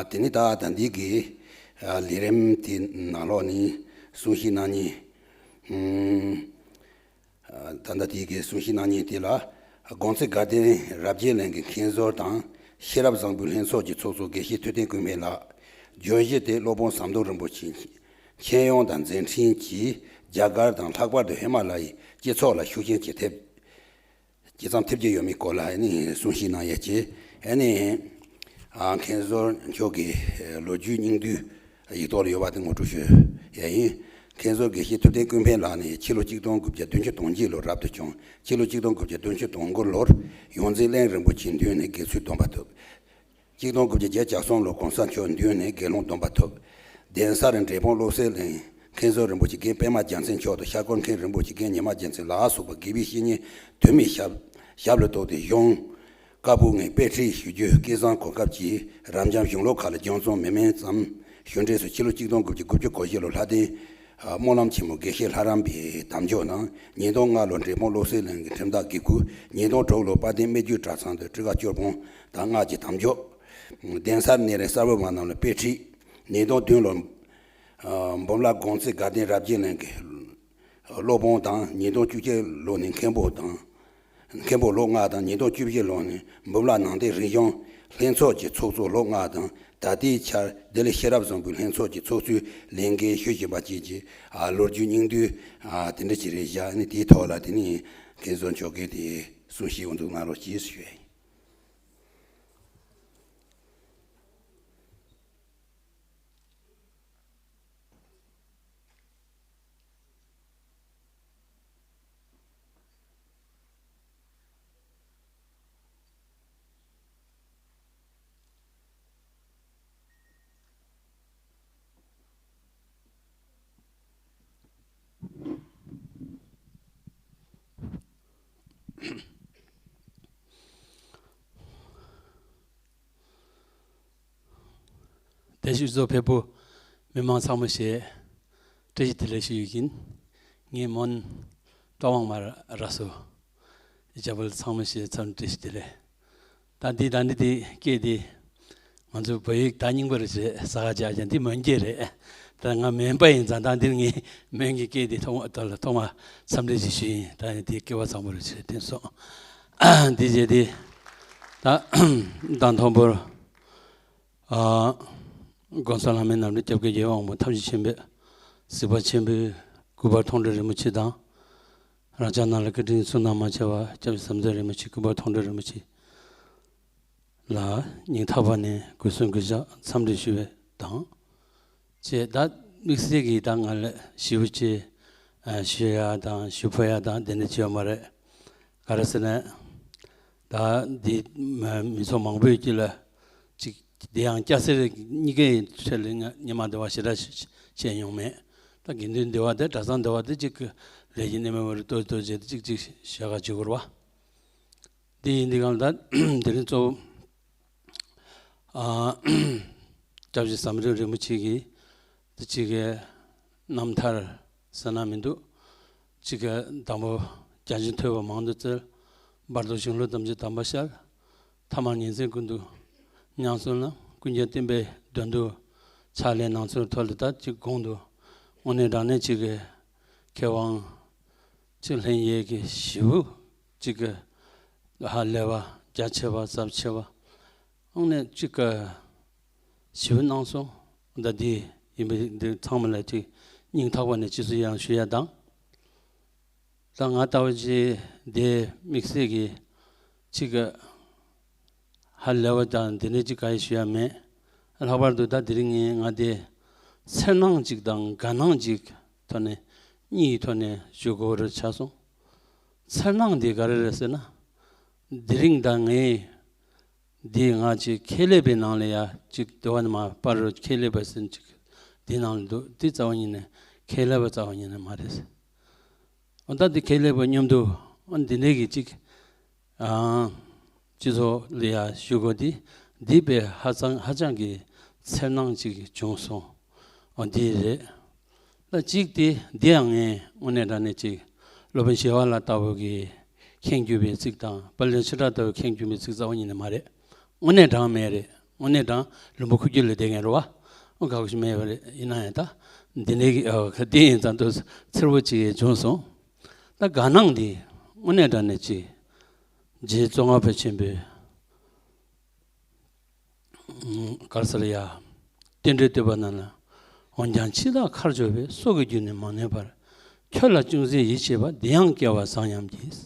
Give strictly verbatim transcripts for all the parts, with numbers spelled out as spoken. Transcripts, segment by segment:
དེ་ནི་ད་ད་འདི་གི་ལས་རིམ་དེ་ནང་ལོགས་ནས་གསུང་བཤད་གནང་མཁན། ད་ལྟ་དེ་གའི་གསུང་བཤད་གནང་མཁན་དེ་ལ། དགོང་ཚེ་དགའ་ལྡན་རབ་རྒྱས་གླིང་གི་མཁན་ཟུར་དང་ཤེས་རབ་བཟང་པོའི་ལྷན་ཚོགས་ཀྱི་ཚོགས་གཙོ་དགེ་བཤེས་ཐུབ་བསྟན་ཀུན་ཕན་ལགས། བརྗོད་གཞི་དེ་སློབ་དཔོན་ཟམ་གདོང་རིན་པོ་ཆེ་མཁྱེན་ཡོང་དང་མཛད་འཕྲིན་གྱིས་རྒྱ་གར་དང་ལྷག་པར་དུ་ཧི་མ་ལ་ཡའི་སྤྱི་ཚོགས་ལ་ཤུགས་རྐྱེན་ཇི་ཐེབས་ཇི་ཙམ་ཐེབས་ཀྱི་ཡོད་མེད་སྐོར་ལ་ཨ་ནི་གསུང་བཤད་གནང་ཡ་ཅིག་ཨ་ནི། ཨ། མཁན་ཟུར་མཆོག་གི་ལོ་རྒྱུས་སྙིང་བསྡུས་ཡིག་ཐོག་ལ་ཡོད་པ་དེ་ངོ་སྤྲོད་ཞུ་ཡ་ཡིན། མཁན་ཟུར་དགེ་བཤེས་ཐུབ་བསྟན་ཀུན་ཕན་ལགས་ནི་ཕྱི་ལོ་གཅིག་སྟོང་དགུ་བརྒྱ་བདུན་ཅུ་དོན་གཅིག་ལོར་རབ་ཏུ་བྱུང་། ཕྱི་ལོ་གཅིག་སྟོང་དགུ་བརྒྱ་བདུན་ཅུ་དོན་དགུ་ལོར་ཡོངས་འཛིན་གླིང་རིན་པོ་ཆེའི་མདུན་ནས་དགེ་ཚུལ་སྡོམ་པ་ཐོབ། གཅིག་སྟོང་དགུ་བརྒྱ་བརྒྱད་ཅུ་གྱ་གསུམ་ལོར་གོང་ས་མཆོག་མདུན་ནས་དགེ་སློང་སྡོམ་པ་ཐོབ། གདན་སར་འབྲས་སྤུངས་བློ་གསལ་གླིང་མཁན་ཟུར་རིན་པོ་ཆེ་མཁན་པད་མ་རྒྱལ་མཚན་མཆོག་དང་ཤར་སྐོར་མཁན་རིན་པོ་ཆེ་མཁན་ཉི་མ་རྒྱལ་མཚན་ལ་སོགས་པ་དགེ་བའི་བཤེས་གཉེན་དུ་མའི་ཞབས་ཞབས་ལ་གཏུགས་ཏེ་གཞུང་བཀའ་པོད་ལྔའི་དཔེ་ཁྲིད་ཞུ་རྒྱུའི་སྐལ་བཟང་གོ་སྐབས་ཀྱིས་རབ་འབྱམས་གཞུང་ལུགས་ཁག་ལ་སྦྱང་བརྩོན་མི་དམན་ཙམ་ཞུ་འབྲས་སུ་ཕྱི་ལོ་གཅིག་སྟོང་དགུ་བརྒྱ་དགུ་བཅུ་གོ་བཞི་ལོར་ལྷ་ལྡན་སྨོན་ལམ་ཆེན་མོ་དགེ་བཤེས་ལྷ་རམས་པའི་དམ་འཇོག་གནང་། ཉིས་སྟོང་ལྔ་ལོར་འབྲས་སྤུངས་བློ་གསལ་གླིང་གི་ཁྲིམས་བདག་དགེ་བསྐོས། ཉིས་སྟོང་དྲུག་ལོར་དཔལ་ལྡན་སྨད་རྒྱུད་གྲྭ་ཚང་དུ་སྤྲུལ་སྐུ་སྐྱོར་དཔོན་དང་སྔགས་ཀྱི་དམ་འཇོག་གདན་སར་གནས་རིམ་གསར་བུ་མ་རྣམས་ལ་དཔེ་ཁྲིད། ཉིས་སྟོང་བདུན་ལོར་འབུམ་ལ་དགོང་ཚེ་དགའ་ལྡན་རབ་རྒྱས་གླིང་གི་སློབ་དཔོན་དང་། ཉིས་སྟོང་བཅུ་གཅིག་ལོ་ནས་མཁན་པོ་དང་། མཁན་པོ་ལོ་ལྔ་དང་། ཉིས་སྟོང་བཅུ་བཞི་ལོ་ནས་འབུམ་ལ་ནང་བསྟན་རིག་གཞུང་ལྷན་ཚོགས་ཀྱི་ཚོགས་གཙོ་ལོ་ལྔ་དང་། ད་ལྟའི་ཆར་ལྡི་ལི་ཤེས་རབ་བཟང་པོའི་ལྷན་ཚོགས་ཀྱི་ཚོགས་གཙོའི་ལས་འགན་ཞུ་བཞིན་པ་བཅས་ཀྱི་ལོ་རྒྱུས་སྙིང་བསྡུས་དེ་འདྲ་ཅིག་རེད་བཞག་ཨ་ནི་དེའི་ཐོག་ལ་དེ་ནི་མཁན་ཟུར་མཆོག་གིས་དེ་གསུང་བཤད་འོ་འདུག་གནང་རོགས་གྱིས་ཞུ་ཡ་ཡིན། བདེ་སྐྱིད་ཚོགས་ཕེབས་པོ་མི་མང་ཚང་མ་ཞེས་བཀྲ་ཤིས་བདེ་ལེགས་ཞུ་ཡི་ཡིན། ངའི་མོན་ཀྲོ་ཝང་མ་ར་སོ་རྒྱ་བལ་ཚང་མ་ཞེས་ཚང་བཀྲ་ཤིས་བདེ་ལེགས། ད་འདི་ད་འདི་དེ་སྐད་དེ་ང་ཚོ་བོད་ཡིག་ད་རྙིང་པ་རེད་ཟེར་ས་ག་རྒྱ་རྒྱ་འདི་མོན་སྐད་རེད། ད་ང་མོན་པ་ཡིན་ཙང་ད་འདིར་ངས་མོན་གྱི་སྐད་དེ་ཐོག་མ་ཐོག་མ་འཚམས་འདྲི་ཞིག་ཞུས་ཡིན། ད་ནི་དེ་སྐལ་བ་བཟང་པོ་རེད་ཟེར་དེ་སོང་། འདི་བྱས་ཏེ་ད་དང་མཐོན་པོར། ཨ། ༸གོང་ས་ལྷ་མི་རྣམས་ལ་སྐྱབས་མགོན་རྒྱལ་བའི་དབང་པོ་ཐམས་ཅད་མཁྱེན་པའི་གཟིགས་པ་ཆེན་པོའི་སྐུ་པར་མཐོང་གྲོལ་རིན་པོ་ཆེ་དང་། རང་ཅག་རྣམས་ལ་བཀའ་དྲིན་གསུང་ན་མ་ཆད་པ་སྐྱབས་རྗེ་ཟམ་གདོང་རིན་པོ་ཆེའི་སྐུ་པར་མཐོང་གྲོལ་རིན་པོ་ཆེ་ལ་སྙིང་ཐག་པ་ནས་གུས་གསུང་གུས་ཕྱག་འཚམས་འདྲི་ཞུ་བའི་དང་། ཅེས་ད་དམིགས་བསལ་གྱིས་ད་ང་ལ་ཞེ་པོ་ཅིག་ཞུ་ཡ་དང་ཞུ་ཕོད་ཡ་དང་དེ་འདྲ་ཅིག་ཡོད་མ་རེད། ག་རེ་ཟེར་ན། ད་འདི་མི་ཚོགས་མང་པོའི་དཀྱིལ་ལ་ཅིག་འདི་ཡང་སྐྱ་སེར་གཉིས་ཀའི་ཁྲོད་ལ་ཉི་མ་འདི་བ་ཞེ་དྲག་བྱས་མྱོང་མེད། ད་དགེ་འདུན་འདི་བ་དེ་གྲྭ་ཚང་འདི་བ་དེ་ཅིག་ལས་ཀྱི་གནས་མལ་བ་རུ་ལྟོས་ལྟོས་བྱས་ཏེ་ཅིག་ཅིག་བྱ་ག་བྱེད་དགོས་ར་བ། འདི་ཡིན་འདི་གང་ལ་ད་དེ་རིང་གཙོ་བོ། ཨ། སྐྱབས་རྗེ་ཟམ་གདོང་རིན་པོ་ཆེ་གིས་དེ་གཅིག་གི་རྣམ་ཐར་ཟེར་ན་མི་འདུག་གཅིག་གི་དང་པོ་བརྒྱ་བྱིན་ཐོས་པ་མང་དུ་བཙལ། བར་དོ་གཞུང་ལུགས་ཐམས་ཅད་དམ་པར་ཤར། ཐ་མལ་ཉིན་མཚན་ཀུན་ཏུ་ཉམས་སུ་བླངས། ཀུན་ཀྱང་བསྟན་པའི་དོན་དུ་ཕྱག་ལས་གནང་ཚུལ་ཐོག་ལ་ད་གཅིག་གོང་དུ་དངོས་གནས་དྲང་གནས་གཅིག་གི་མཁས་དབང་གཅིག་ལྷན་རྒྱས་ཀྱི་ཞེ་པོ་གཅིག་གི་ཧ་ལས་པ་རྒྱ་ཆེ་བ་ཟབ་ཆེ་བ། དངོས་གནས་གཅིག་གི་ཞེ་པོ་གནང་སོང་། ད་འདི་ཡིན་པའི་འདི་ཚང་མ་ལ་གཅིག་སྙིང་ཐག་པ་ནས་ཅི་སུ་ཡང་ཞུ་ཡ་དང་། ད་ང་ལྟ་བུ་ཅིག་འདི་དམིགས་བསལ་གྱི་གཅིག་གི་ཧ་ལས་པ་དང་འདི་འདྲ་གཅིག་ག་ཡེ་ཞུ་ཡ་མེད། ལྷག་པར་དུ་ད་དེ་རིང་ངས་ང་འདི་འཚེར་སྣང་གཅིག་དང་དགའ་སྣང་གཅིག་ཐོག་ནས་གཉིས་ཐོག་ནས་ཞུ་དགོས་རེད་ཆགས་སོང་། འཚེར་སྣང་འདི་ག་རེ་རེད་ཟེར་ན། དེ་རིང་ད་ངས་འདི་ང་ཅིག་ཁེ་ལས་པའི་ནང་ལ་ཡ་ཅིག་དེ་བ་ནི་མ་པར་རུ་ཁེ་ལས་པ་ཟེར་ཅིག་འདི་ནང་ལ་འདུག་འདི་རྩ་བ་ཉིད་ནས་ཁེ་ལས་པ་རྩ་བ་ཉིད་ནས་མ་རེད། འོ་ད་འདི་ཁེ་ལས་པ་མཉམ་དུ་འོ་འདི་འདྲའི་གི་ཅིག་ཨང་སྤྱི་ཚོགས་ལ་ཡ་ཞུ་དགོས་འདི་འདི་པའི་ཧ་ཅང་ཧ་ཅང་གི་འཚེར་སྣང་ཅིག་བྱུང་སོང་། འོ་འདི་རེད། ད་གཅིག་དེ་འདི་ཡང་ངས་དངོས་གནས་དྲང་གནས་ཅིག་སློབ་དཔོན་ཞི་བ་ལྷ་ལྟ་བུ་གི་མཁྱེན་གྱུར་པའི་ཚིག་དང་དཔལ་ལྡན་ཆོས་གྲགས་ལྟ་བུའི་མཁྱེན་གྱུར་པའི་ཚིག་རྩ་བ་ཉིད་ནས་མ་རེད། དངོས་གནས་དྲང་མེད་རེད། དངོས་གནས་དྲང་རིན་པོ་ཁུར་རྒྱུག་ལ་བསྡད་མཁན་རེད་བ། ཨོ་ཁག་ཤུ་མེད་པ་རེད། ཡིན་ན་ཡང་ད་འདི་ནས་ཨོ་ཁ་དེ་ཡིན་ཙང་དུ་འཚེར་པོ་ཅིག་བྱུང་སོང་། ད་དགའ་སྣང་འདི་དངོས་གནས་དྲང་ནས་ཅིག་རྗེ་ཙོང་ཁ་པ་ཆེན་པོས་ག་རེ་ཟེར་ཡ། རྟེན་འབྲེལ་བསྟོད་པ་ནང་ལ། འོན་ཀྱང་འཆི་བདག་མཁའ་སྤྱོད་པའི། སྲོག་གི་རྒྱུ་ནི་མ་ནུས་པར། ཁྱོད་ལ་ཅུང་ཟད་ཡིད་ཆེས་པ། འདི་ཡང་སྐལ་བ་བཟང་ཡང་གྱིས།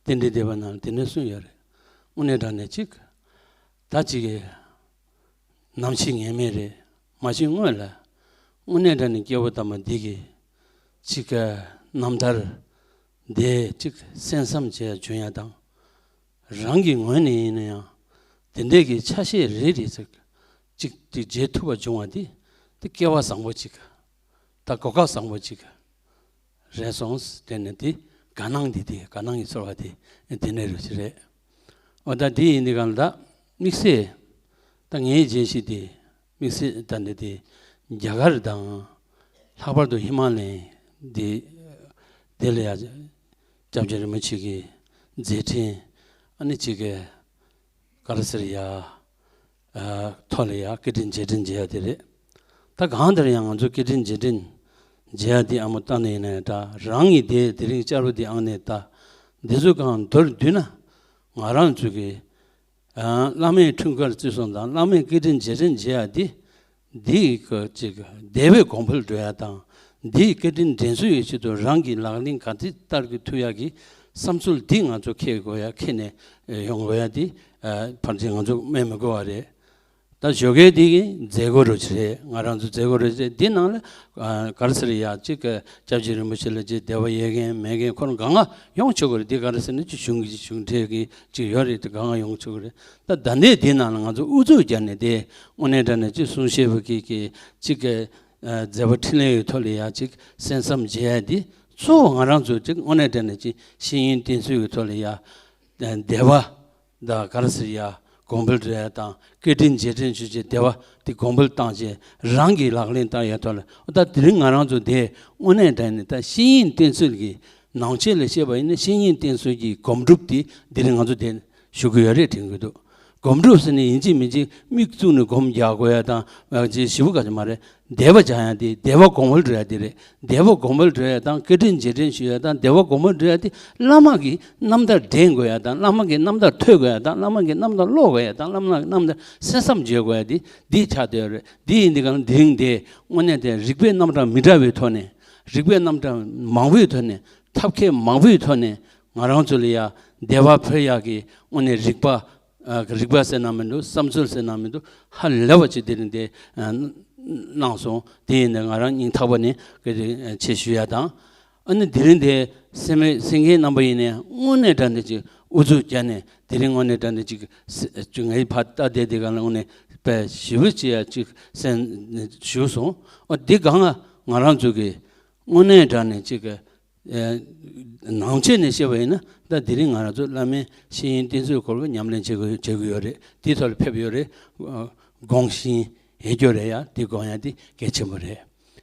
རྟེན་འབྲེལ་བསྟོད་པ་ནང་ལ་དེ་འདྲ་གསུངས་ཡོད་རེད། དངོས་གནས་དྲང་གནས་ཅིག་ད་ཅིག་གི་ནམ་འཆི་ངེས་མེད་རེད། མ་འཆི་སྔོན་ལ་དངོས་གནས་དྲང་གནས་སྐྱེ་བོ་དམ་པ་འདི་གི་ཅིག་གི་རྣམ་ཐར་འདི་ཅིག་གསན་བསམ་བྱེད་ཡ་བྱུང་ཡ་དང་། རང་གི་ངོས་ནས་ཡིན་ན་ཡང་དེ་འདྲའི་གི་ཆ་ཤས་རེ་རེ་ཅིག་ཅིག་ཅིག་མཇལ་ཐུབ་པ་བྱུང་བ་འདི་འདི་སྐལ་བ་བཟང་པོ་ཅིག་ད་གོ་སྐབས་བཟང་པོ་ཅིག་རེད་སོང་། དེ་ནས་དེ་དགའ་སྣང་འདི་དེ་དགའ་སྣང་གི་ཚོར་བ་དེ་དེ་ནས་རེད་ཅི་རེད། འོ་ད་དེ་ཡིན་དུས་གང་ལ་ད་དམིགས་བསལ་ད་ངའི་མཇལ་གཞི་དེ་དམིགས་བསལ་ད་འདི་དེ་རྒྱ་གར་དང་ལྷག་པར་དུ་ཧི་མ་ལ་ཡའི་དེ་དེ་ལ་ཡ་སྐྱབས་རྗེ་རིན་པོ་ཆེ་གི་མཛད་འཕྲིན་ཨ་ནི་ཅིག་གི་ག་རེ་ཟེར་ཡ། ཐོག་ལ་ཡ་སྐད་འཕྲིན་རྗེས་དྲན་བྱེད་ཡ་དེ་རེད། ད་གང་ལྟར་ཡང་ང་ཚོ་སྐད་འཕྲིན་རྗེས་དྲན་བྱེད་ཡ་དེ་ཨ་མོ་ལྟ་ནས་ཡིན་ན་ཡང་འདྲ། རང་གི་དེ་དེ་རིང་བསྐྱར་དུ་དེ་ཨང་ནས་ད་འདི་ཚོ་གང་མདོར་བསྡུས་ན་ང་རང་ཚོ་གི་བླ་མའི་འཁྲུངས་སྐར་བརྩི་སྲུང་དང་བླ་མའི་སྐད་འཕྲིན་རྗེས་དྲན་བྱེད་ཡ་དེ་འདི་གི་ཅིག་བདེ་བའི་གོང་འཕེལ་འགྲོ་ཡ་དང་འདིའི་སྐད་འཕྲིན་འདྲེན་ཚུལ་ཡི་ཆེད་དུ་རང་གི་ལག་ལེན་ག་ཚོད་བསྟར་གི་ཐུབ་ཡ་གི་བསམ་ཚུལ་འདི་ང་ཚོ་འཁྱེར་དགོས་ཡ་འཁྱེར་ནས་ཡོང་དགོས་ཡ་དེ་ཕལ་ཆེར་ང་ཚོ་སྨོས་མི་དགོས་པ་རེད། ད་ཞོགས་ཀས་འདི་གི་མཛད་སྒོ་རུ་ཆེ་རེད། ང་རང་ཚོ་མཛད་སྒོ་རུ་ཆེ་འདི་ནང་ལ་ག་རེ་ཟེར་ཡ་གཅིག་གི་སྐྱབས་རྗེ་རིན་པོ་ཆེ་ལ་གཅིག་བདེ་བ་ཡོད་མཁན་མེད་མཁན་ཁོ་རང་གང་ག་ཡོང་ཆོག་གི་རེད། འདི་ག་རེ་ཟེར་ན་གཅིག་གཞུང་གི་གཞུང་འབྲེལ་གི་གཅིག་ཡོད་རེད། དེ་གང་ག་ཡོང་ཆོག་གི་རེད། ད་ད་ནས་འདི་ནང་ལ་ང་ཚོ་ཨུ་ཚུགས་རྒྱག་ནས་དེ་དངོས་གནས་དྲང་གནས་གཅིག་གསུང་བཤད་པ་གི་གི་གཅིག་གི་མཛད་པ་འཕྲིན་ལས་ཡོད་ཐོག་ལ་ཡ་གཅིག་གསན་བསམ་བྱེད་ཡ་འདི་གཙོ་བོ་ང་རང་ཚོ་གཅིག་དངོས་གནས་དྲང་གནས་གཅིག་ཤེས་ཡོན་བསྟེན་ཚུལ་གྱི་ཐོག་ལ་ཡ་བདེ་བ་དང་ག་རེ་ཟེར་ཡ་གོང་འཕེལ་འགྲོ་ཡ་དང་སྐད་འཕྲིན་རྗེས་དྲན་ཞུ་བྱེད་བདེ་བ་དེ་གོང་འཕེལ་བཏང་བྱེད་རང་གི་ལག་ལེན་བསྟར་ཡ་ཐོག་ལ་ད་དེ་རིང་ང་རང་ཚོ་དེ་དངོས་གནས་དྲང་གནས་ད་ཤེས་ཡོན་བསྟེན་ཚུལ་གྱི་ནང་ཆོས་ལ་བཤད་པ་ཡིན་ན་ཤེས་ཡོན་བསྟེན་ཚུལ་གྱི་སྒོམ་སྒྲུབ་དེ་དེ་རིང་ང་ཚོ་དེ་ཞུ་གི་ཡོད་རེད་དྲན་གི་འདུག་སྒོམ་སྒྲུབ་ཟེར་ནས་ཡིན་གཅིག་མིན་གཅིག་མིག་བཙུམ་ནས་སྒོམ་རྒྱག་དགོས་ཡ་དང་ཅིག་ཞིབ་པོ་ག་ཅིག་མ་རེད། བདེ་བ་སྦྱང་ཡ་དེ་བདེ་བ་གོང་འཕེལ་འགྲོ་ཡ་དེ་རེད། བདེ་བ་གོང་འཕེལ་འགྲོ་ཡ་དང་སྐད་འཕྲིན་རྗེས་དྲན་ཞུ་ཡ་དང་བདེ་བ་གོང་འཕེལ་འགྲོ་ཡ་དེ་བླ་མ་གི་རྣམ་ཐར་དྲན་དགོས་ཡ་དང་བླ་མ་གི་རྣམ་ཐར་ཐོས་དགོས་ཡ་དང་བླ་མ་གི་རྣམ་ཐར་ཀློག་དགོས་ཡ་དང་བླ་མ་གི་རྣམ་ཐར་གསན་བསམ་བྱེད་དགོས་ཡ་དེ་འདི་ཆགས་བསྡད་ཡོད་རེད། འདི་ཡིན་དུས་གང་དེ་རིང་དེ་དངོས་གནས་དེ་རིག་པའི་རྣམ་གྲངས་མི་འདྲ་བའི་ཐོག་ནས་རིག་པའི་རྣམ་གྲངས་མང་པོའི་ཐོག་ནས་ཐབས་མཁས་མང་པོའི་ཐོག་ནས་ང་རང་ཚོ་ལ་ཡ་བདེ་བ་འཕེལ་ཡག་གི་དངོས་གནས་རིག་པ། ཨ་རིག་པ་ཟེར་ན་མི་འདུག་བསམ་ཚུལ་ཟེར་ན་མི་འདུག་ཧ་ལས་པ་ཅིག་དེ་རིང་དེ་ཨ་གནང་སོང་། དེ་ཡིན་ན་ང་རང་སྙིང་ཐག་པ་ནས་ག་རེ་ཆེ་ཞུ་ཡ་དང་། ཨ་ནི་དེ་རིང་དེ་སེམས་སེང་གེ་རྣམ་པ་ཡིན་ནའི་དངོས་གནས་དྲང་གནས་ཅིག་ཨུ་ཚུགས་བརྒྱབ་ནས་དེ་རིང་དངོས་གནས་དྲང་གནས་ཅིག་ཅིག་ངའི་ཕར་ལྟ་བསྡད་དེ་ག་ལ་དངོས་གནས་དཔེ་ཞེ་པོ་ཅིག་ཡ་ཅིག་སེམས་ཞུ་སོང་། ཨ་དེ་གང་ང་རང་ཚོ་གི་དངོས་གནས་དྲང་གནས་ཅིག་གི་ནང་ཆོས་ནས་བཤད་པ་ཡིན་ན་ད་དེ་རིང་ང་རང་ཚོ་བླ་མའི་ཤེས་ཡོན་བསྟེན་ཚུལ་སྐོར་ལ་ཉམས་ལེན་བྱེད་དགོས་བྱེད་དགོས་ཡོད་རེད། དེའི་ཐོག་ལ་ཕེབས་ཡོད་རེད། དགོངས་ཤིང་ཡིད་སྐྱོ་རེད་ཡ། དེ་དགོངས་ཡ་དེ་གལ་ཆེན་པོ་རེད།